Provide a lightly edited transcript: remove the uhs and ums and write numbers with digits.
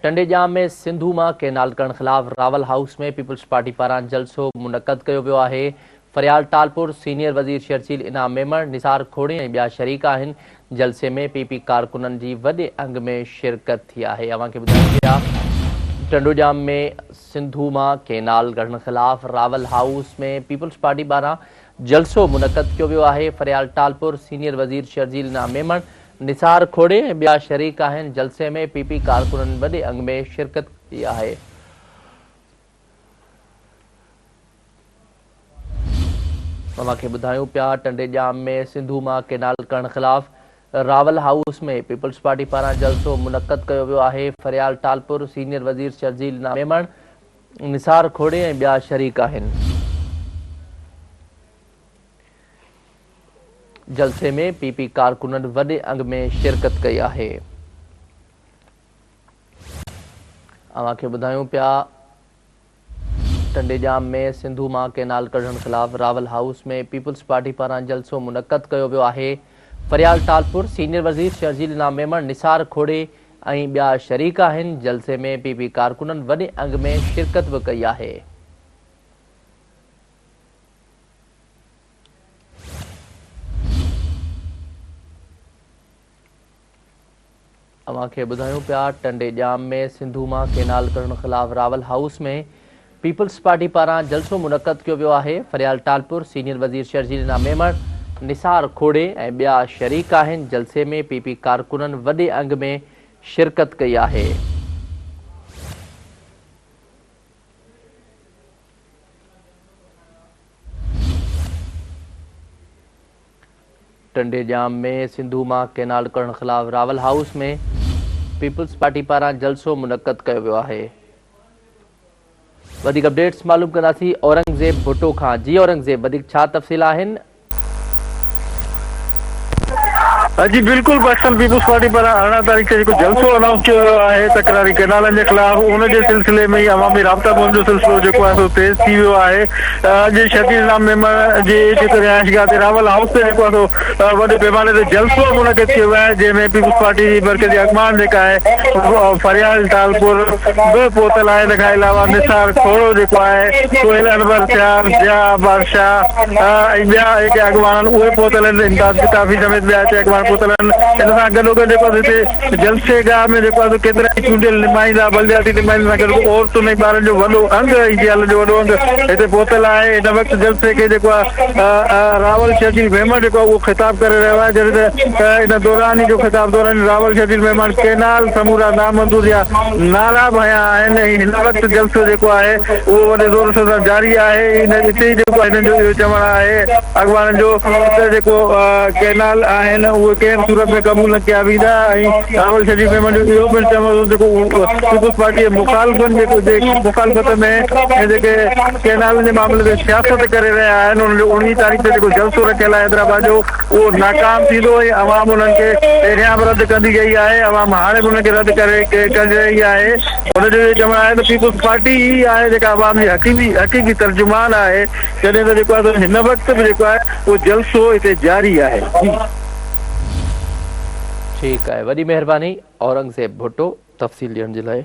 ٽنڊي ڄام ۾ سنڌو مان ڪئنال ڪڍڻ خلاف راول هائوس ۾ پيپلز پارٽي پاران جلسو منعقد ڪيو ويو آهي. فريال ٽالپر، سينيئر وزير شرجيل انعام ميمڻ، نثار کوڙي ۽ ٻيا شريڪ آهن. جلسي ۾ پي پي ڪارڪنن جي وڏي انگ ۾ شرڪت ٿي آهي. اوهان کي ٻڌايون پيا ٽنڊوڄام ۾ سنڌو مان ڪئنال ڪڍڻ خلاف راول هائوس ۾ پيپلز پارٽي پاران جلسو منعقد ڪيو ويو آهي. فريال ٽالپر، سينيئر وزير شرجيل انعام ميمڻ، نثار کوڙي ۽ ٻيا شريڪ آهن، جلسي ۾ پي پي ڪارڪنن وڏي انگ ۾ شرڪت ڪئي آهي. اوهان کي ٻڌايون پيا ٽنڊي ڄام ۾ سنڌو مان ڪينال ڪڍڻ خلاف راول هائوس ۾ پيپلز پارٽي پاران جلسو منعقد ڪيو ويو آهي، فريال ٽالپر، سينيئر وزير شرجيل ميمڻ، نثار کوڙي ۽ ٻيا شريڪ آهن. جلسي ۾ پي پي ڪارڪنن وڏي انگ ۾ شرڪت ڪئي آهي. اوهان کي ٻڌايون پيا ٽنڊي ڄام ۾ سنڌو مان ڪينال ڪڍڻ خلاف راول هائوس ۾ پيپلز پارٽي پاران جلسو منعقد ڪيو ويو آهي. فريال ٽالپر، سينيئر وزير شرجيل انعام ميمڻ، نثار کوڙي ۽ ٻيا شريڪ آهن. جلسي ۾ پي پي ڪارڪنن وڏي انگ ۾ شرڪت به ڪئي آهي. اوهان کي ٻڌايون پيا ٽنڊي ڄام ۾ سنڌو مان ڪينال ڪڍڻ خلاف راول هائوس ۾ پيپلز پارٽي پاران جلسو منعقد ڪيو ويو آهي فريال ٽالپر، سينيئر وزير شرجيل انعام ميمڻ، نثار کوڙي ۽ ٻيا شريڪ آهن جلسي ۾ پي پي ڪارڪنن وڏي انگ ۾ شرڪت ڪئي آهي. ٽنڊي ڄام ۾ سنڌو مان ڪينال ڪڍڻ خلاف راول هائوس ۾ پيپلز پارٽي پاران جلسو منعقد ڪيو ويو آهي. وڌيڪ اپڊيٽس معلوم ڪنداسين اورنگزيب ڀٽو کان. جي اورنگزيب وڌيڪ ڇا تفصيل آهن؟ جي بلڪل پاڪستان پيپلز پارٽي پاران 18 تاريخ تي جيڪو جلسو انائونس ڪيو ويو آهي تڪراري ڪئنالن جي خلاف ان جي سلسلي ۾ ئي عوامي رابطا مهم جو سلسلو جيڪو آهي سو تيز ٿي ويو آهي اڄ شبير انعام ميمڻ جي جيڪو رهائش گاهه تي راول هائوس تي جيڪو آهي سو وڏي پيماني تي جلسو منعقد ڪيو ويو آهي جنهن ۾ پيپلز پارٽي جي مرڪزي اڳواڻ جيڪا آهي فريال ٽالپر به پهتل آهي ان کان علاوه نثار کوڙو جيڪو آهي سهيل انور سيال ضياء عباس شاهه ۽ ٻيا جيڪي اڳواڻ آهن اهي پهتل آهن امداد پتافي سميت ٻيا هتي اڳواڻ پهتل آهن ان سان گڏوگڏ جيڪو آهي هتي جلسي گاهه ۾ جيڪو آهي ڪيترا ئي چونڊيل نمائندا بلدياتي نمائندن سان گڏ عورتن ۽ ٻارن جو وڏو انگ ۽ جيالن جو وڏو انگ هتي پهتل آهي هن وقت جلسي کي جيڪو آهي راول شرجيل ميمڻ جيڪو آهي اهو خطاب ڪري رهيو آهي جڏهن ته ان دوران جو خطاب دوران راول شرجيل ميمڻ ڪينال سمورا نامنظور جا نعرا به هنيا آهن ۽ هن وقت جلسو جيڪو آهي اهو وڏي زور شور سان جاري آهي ان اتي ئي جيڪو هنن جو اهو چوڻ آهي اڳواڻن جو ته جيڪو ڪئنال آهن اهي ڪنهن به صورت ۾ قبول نه ڪيا ويندا ۽ راول شريف ميمڻ جو اهو پڻ چوڻ هو جيڪو پيپلز پارٽي جي مخالفن جي مخالفت ۾ جيڪي ڪئنالن جي معاملي تي سياست ڪري رهيا آهن انهن جو 19 تاريخ تي جيڪو جلسو رکيل آهي حيدرآباد جو اهو ناڪام ٿيندو ۽ عوام انهن کي پهريان به رد ڪندي رهي آهي عوام هاڻي به انهن کي رد ڪري ڪري رهي آهي هن جو اهو چوڻ آهي ته پيپلز پارٽي ئي آهي جيڪا عوام جي حقيقي حقيقي ترجمان آهي جڏهن ته جيڪو آهي سو هن وقت به جيڪو آهي اهو جلسو هتي جاري آهي جي. ٺيڪ آهي وڏي مهرباني اورنگزيب ڀٽو تفصيل ڏيڻ جي لاء.